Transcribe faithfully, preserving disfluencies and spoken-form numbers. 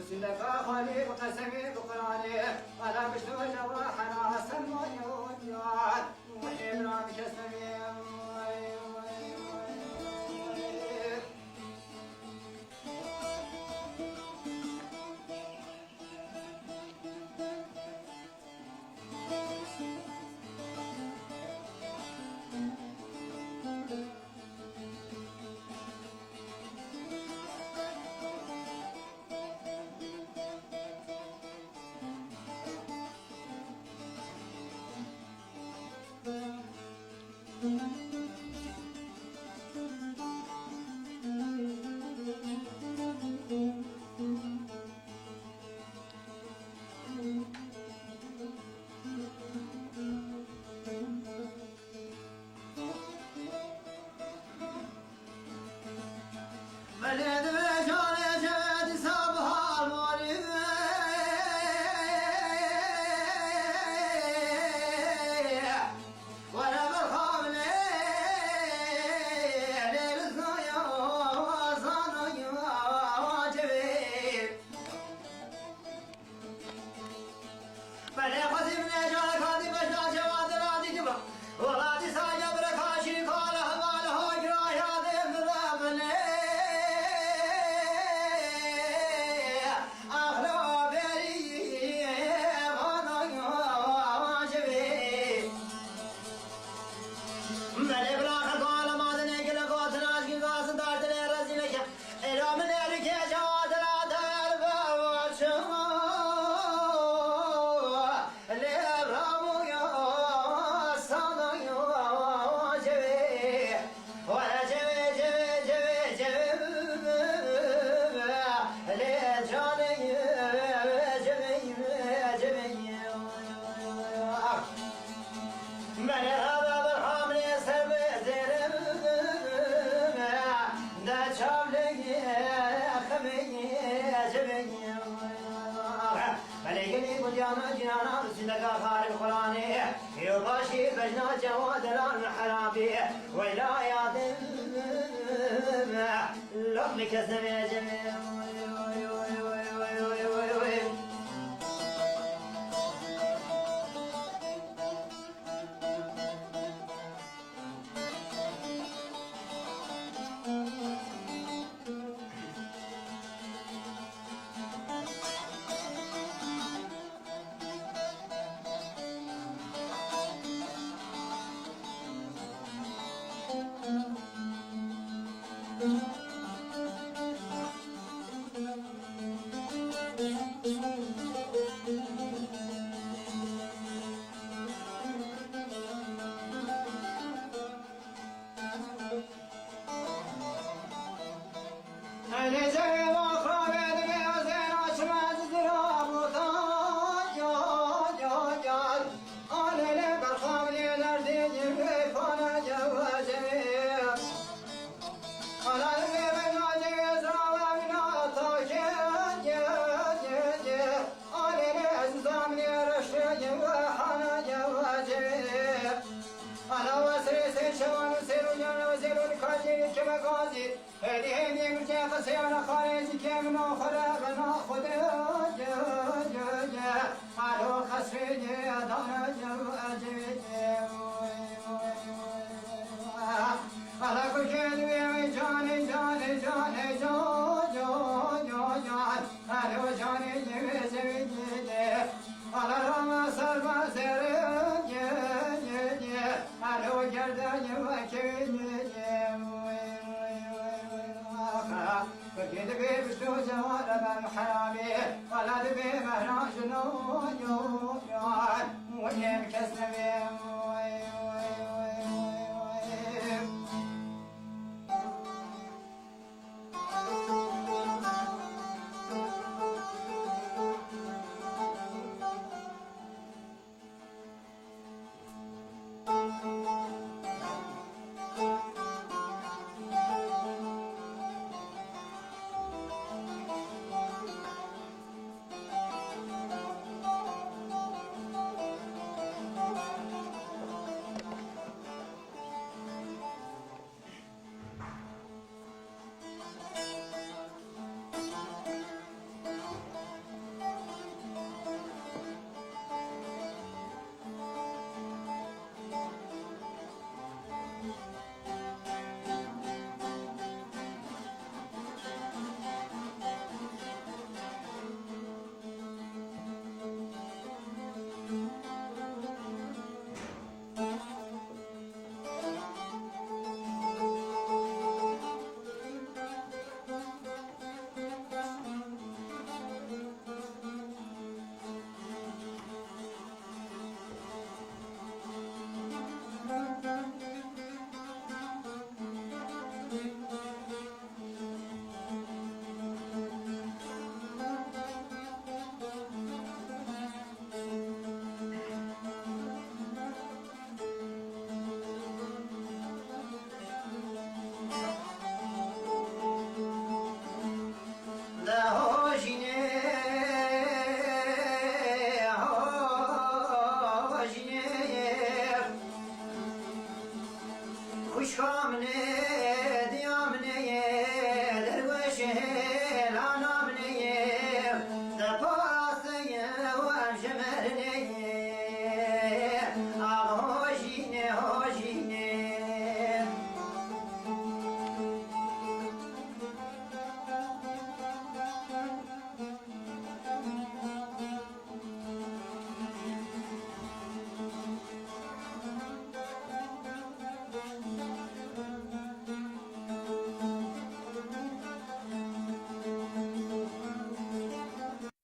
Sindeka xalî bi qesemî bi Qur'anê, ala pişt û ceva hena sen vay vay vay. Wehê bira bi kesemî. Belê divê canê cevê dîsa bihar warî be. Were berxan lê, lê li zaya, zaya cevê. Belê xwezî min ê carek hatî beşna ceva dira dîtiba. Wela dîsa ye bire kaşî kale heval ho giraya dê bire bine. Axla berî vana civê. Belê bila xelko alema dinê gile gotin aşkî gasin dar dilê rezî veke. Êra min êrikê cewatira der be vaçim. Lê ramuya sana ya cevê. Were cevê, cevê, cevê, cevê. Lê canê cevê, cevê. Menê hada berhamê ser be zêrim, de çavlê xemê cebê. Belê gelî gudiyana cinana, zindeka xarê Qur'anê, yo başî bejna cewa delal herabî, weyla yadim, lokmi kes nemê cebê. Elê cevê va xravê dibê zêna çime zira bota, ya, ya, ya. Alelê berxavlê derdê cevê pana ceva cevê. Alelê berna cevê zira ve bina ta ke, ke, ke, ke. Alelê ez zamlê reşe ceva hana ceva cevê. Ala ve sirê ser şevan û ser û can ve ser û kaçê keme gazî. Hêdî hêdî min ke qisê ana xarê zî ke min o xwele bena xwede, ce, ce, ce. Alo qesrê ce, dana ce, ce, ce. Ala ku ke divê wê canê, canê, canê, can, can, can, can. Alo canê ce, ce, ce, ce. Ala rama sarma sere, ce, ce, ce. Alo gerde ce, ce, ce, ce. Aha. Kurdî dibê pişt û ceware ben heramî, wela dibê mehran jino, yo, yo, wê kes nevê.